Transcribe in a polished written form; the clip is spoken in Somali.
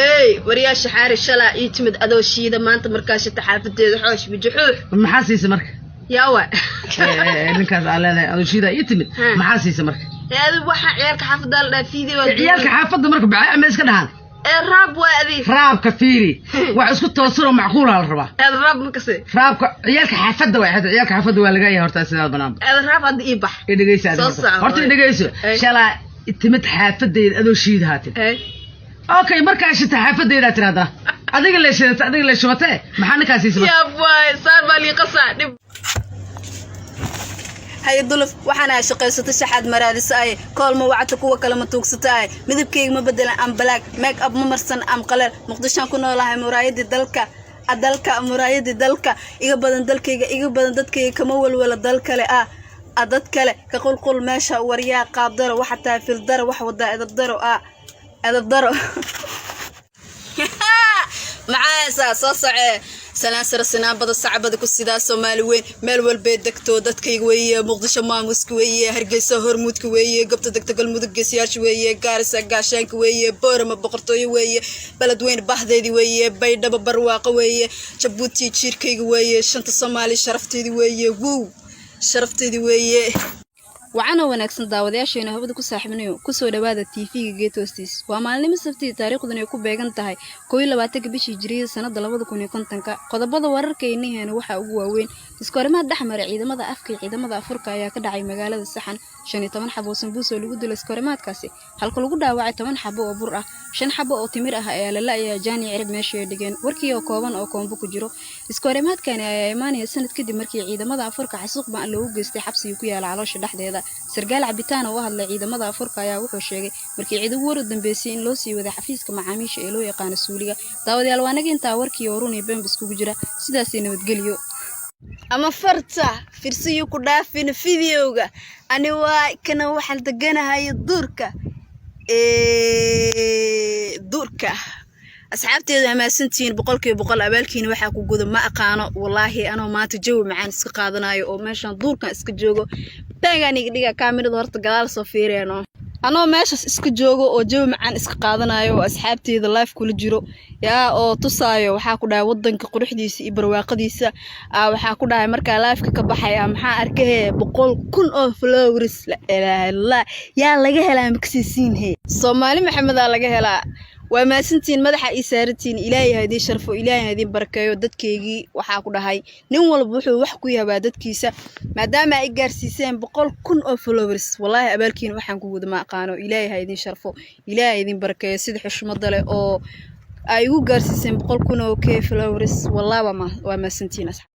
Ey, waryaa shaxaari, shalaa ii timid adoo shiida. Maanta markaa shita xaafadeeda xoosh bijuxuux. Maxaa siisay marka? Yaawa? Ninkaas aa leedahay adoo shiida ii timid. Ha. Maxaa siisay marka? Adi waxaa ciyaalka xaafadda la dhaha fiideo. Ciyaalka xaafadda marka bacaa ma iska dhahaan? Ee, raab waa adi. Raabka fiiri, wax isku toosanoo macquula la rabaa. Eed raab ma kase? Raabka ciyaalka xaafadda waa xata ciyaalka xaafadda waa laga yahay horta sidaad banaanba. Eed raab hadda ii bax. I dhegeysa adiga. Soo Horta. soco. Horta i dhegeyso. Ay. Shalaa timid xaafadeyda adoo shiida haatin. Ee. Okay, markaa shita xaafadeydaa tiraahdaa, adiga le shidata, adiga le shubatee, maxaa ninkaa siisay marka? Yaab waay, saar baa lii qasaa dhib. Haye duluf, waxaan ahay shaqaysato, shaxaad maraadisa aye, koolma wacta, kuwa kale ma tuugsata aye, midabkayga ma bedelan, am black, make up ma marsan, am qaleel, Muqdishoan ku noolahay, muraayadii dalka, dalka muraayadii dalka, iga badan dalkayga, iga badan dadkayga, kama walwala dal kale ah, dad kale ka qulqul meesha. Waryaa qaabdaro, waxa tahay fildaro, wax wadaa edabdaro ah, edabdaro. Maxaa soo socee? Salaan sare, sinaanbada, sacbada ku sidaa. Soomaali weyn meel walbay degto, dadkayga weeye. Muqdisho maamuska weeye, Hargeysa hormuudka weeye, gobta degta Galmudug geesiyaasha weeye, Gaarisa gaashaanka weeye, Boorama boqortooyo weeye, Beledweyne bahdeedii weeye, Baydhabo barwaaqo weeye, Jabuuti jiirkayga weeye, shanta Soomaali sharafteedii weeye, wow, sharafteedii weeye. Wacanoo wanaagsan daawadayaasheena hawada ku saaxiibnayo, kusoo dhawaada TV-ga Geet Hoostiis. Waa maalinimo Sabtii, taariikhduna ay ku beegan tahay 21-ka bishii Hijriyada, sanada 2050-ka. Qodobada wararkaynaheena waxaa ugu waaweyn: iskoorimaad dhexmara ciidamada afka iyo ciidamada afurka ayaa ka dhacay magaalada Saxan. 15 xabo oo sambuus oo lagu dilo iskoorimaadkaasi, halka lagu dhaawacay 10 xabo oo bur ah. 5 xabo oo timir ah ayaa la la'ayaa, jaani cirib meesha ay dhigeen. Warkii oo kooban oo koombo ku jiro. Iskoorimaadkani ayaa imaanaya sanad kadib markii ciidamada afurka xasuuq ba'an loogu geystay xabsiga ku yaala caloosha dhexdeeda. Sarkaal Cabitaan oo u hadlay ciidamada afurka ayaa wuxuu sheegay markii ciid ugu war u dambeysay in loo sii waday xafiiska macaamiisha ee loo yaqaano suuliga. Daawadayaal, waa naga intaa warkii oo run iyo beenba iskugu jira. Sidaasii nabadgelyo. Ama farta firsiyuu ku dhaafin videoga. Ani waa kana, waxaan deganahay duurka, duurka. Asxaabteeda hamaasantihiin 100%. Abaalkiina waxaa ku guda ma aqaano. Wallaahi anoo maanta jawi macaan iska qaadanayo oo meeshaan duurkan iska joogo, taagaan iga dhiga kaamirada horta gadaal soo fiireeno, anoo meeshaas iska joogo oo jawi macaan iska qaadanayo oo asxaabteeda live kula jiro yaa oo tusaayo, waxaa ku dhahay wadanka quruxdiisa iyo barwaaqadiisa. Waxaa ku dhahay markaa liveka ka baxaya, maxaa arkahee? 100,000 oo followers. La ilaaha illallah, yaa laga helaa? Makasiisiin he, Soomaali Maxamedaa laga helaa. Waa maasantiin, madaxa ii saarantiin. Ilaahay ha idiin sharfo, Ilaahay ha idiin barakeeyo. Dadkeygii, waxaa ku dhahay nin walba wuxuu wax ku yahay waa dadkiisa. Maadaama ay gaarsiiseen 100,000 oo followers, wallaahi abaalkiina waxaan ku wada ma aqaano. Ilaahay ha idiin sharfo, Ilaahay ha idiin barakeeyo sida xushmada leh oo ay igu gaarsiiseen 100,000 oo k followers. Wallaahi waa maasantiin asxaab.